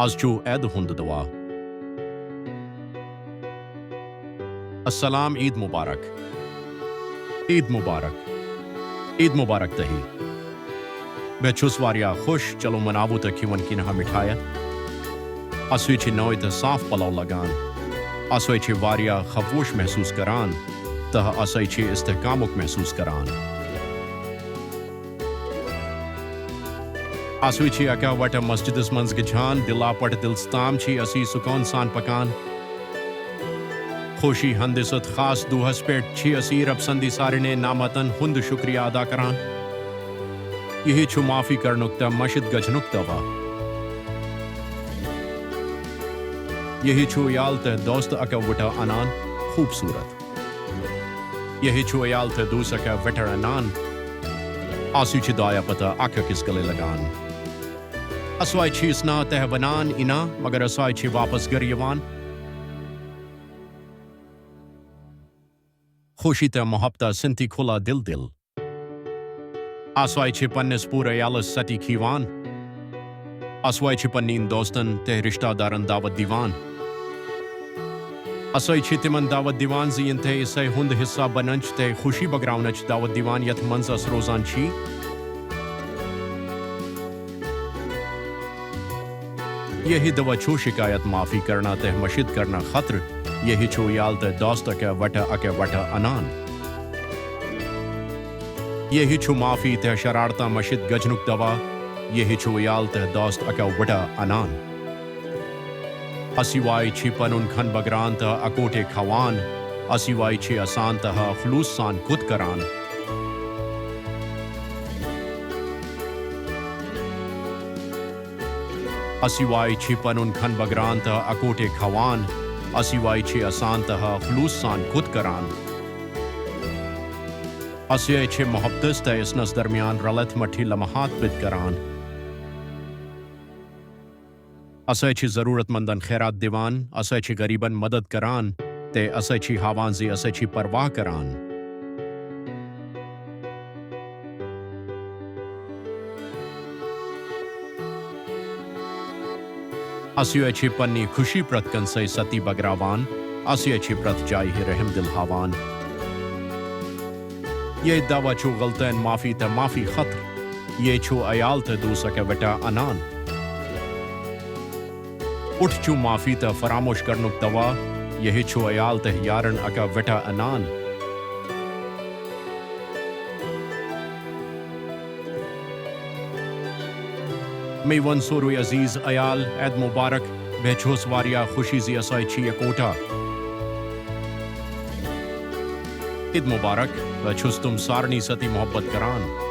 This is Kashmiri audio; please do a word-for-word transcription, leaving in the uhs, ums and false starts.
از چھُ عید ہُنٛد دۄہ۔ السلام، عید مبارک۔ عید مبارک۔ عید مبارک تۄہہِ۔ بہٕ چھُس واریاہ خۄش، چلو مناوو تہٕ کھیوَن کینٛہہ مِٹھایہِ۔ اسہِ چھِ نٔوۍ تہٕ صاف پلو لگان۔ اسہِ چھِ واریاہ خاموش محسوس کران تہٕ اسہِ چھِ استحکامُک محسوس کران۔ اسہِ چھِ اکہٕ وٹہٕ مسجدس منٛز گژھان، دِلا پٹھ دِلس تام چھِ أسۍ سکون سان پکان۔ خوشی ہٕنٛدِس اتھ خاص دۄہس پٮ۪ٹھ چھِ أسۍ رب سٕنٛدِ سارنٕے نعمتن ہُنٛد شکریہ ادا کران۔ یہی چھُ معافی کرنُک تہٕ مشد گژھنُک دوا۔ یہی چھُ عیال تہٕ دوست اکہٕ وٹہٕ انان۔ خوبصورت۔ یہی چھُ عیال تہٕ دوست اکہٕ وٹہٕ انان۔ اسہِ چھِ دایہِ پتہٕ اکھ أکِس گلے لگان۔ اسہِ چھِ اسنا تہٕ ونان انا، مگر اسہِ چھِ واپس گرٕ یِوان۔ خوشی تہٕ محبتہٕ سۭتۍ کھُلا دِل دِل۔ اسہِ چھِ پننِس پوٗرٕ عیالس سۭتۍ کھیوان۔ اسہِ چھِ پننٮ۪ن دوستن تہٕ رشتہ دارن دعوت دِوان۔ اسہِ چھِ تِمن دعوت دِوان زِ یِن تہٕ عیسائی ہُنٛد حصہٕ بننٕچ تہٕ خوشی بگراونٕچ دعوت دِوان یتھ منٛز أسۍ روزان چھِ۔ یہی دوا چھُ شکایت معافی کرنا تہٕ مشد کرنا خطر۔ یہی چھُ عیال تہٕ دوست اکہٕ وٹہٕ اکہٕ وٹہٕ انان۔ یہی چھُ معافی تہٕ شرارتہٕ مشد گژھنُک دوا۔ یہی چھُ عیال تہٕ دوست اکہٕ وٹہٕ انان۔ اسہِ چھِ پنُن کھن بگران تہٕ اکوٹے کھوان۔ اسہِ چھِ اسان تہٕ خلوص سان کتھ کران۔ اسہِ چھِ پنُن کھن بگران تہٕ اکوٹے کھوان۔ اسہِ چھِ اسان تہٕ خلوص سان کتھ کران۔ اسہِ چھِ محبتس تہٕ اسنس درمیان رلتھ مٹھی لمحات بت کران۔ اسہِ چھِ ضرورت مندن خیرات دِوان، اسہِ چھِ غریبن مدد کران، تہٕ اسہِ چھِ ہاوان زِ اسہِ چھِ پرواہ کران۔ اسہِ چھِ پننہِ خوشی پرٛٮ۪تھ کٲنٛسہِ سۭتۍ بگراوان، اسہِ چھِ پرٛٮ۪تھ جایہِ رحم دل ہاوان۔ یہِ دوا چھُ غلطن معافی تہٕ معافی خطر۔ یہِ چھُ عیال تہٕ دوست اکہٕ وٹہٕ انان۔ اٹھ چھُ معافی تہٕ فراموش کرنُک دوا۔ یہِ چھُ عیال تہٕ یارن اکہٕ وٹہٕ انان۔ میون سورُے عزیز عیال، عید مبارک۔ بہٕ چھُس واریاہ خوشی زِ اسہِ چھِ یہِ کوٹا۔ عید مبارک۔ بہٕ چھُس تِم سارنٕے سۭتۍ محبت کران۔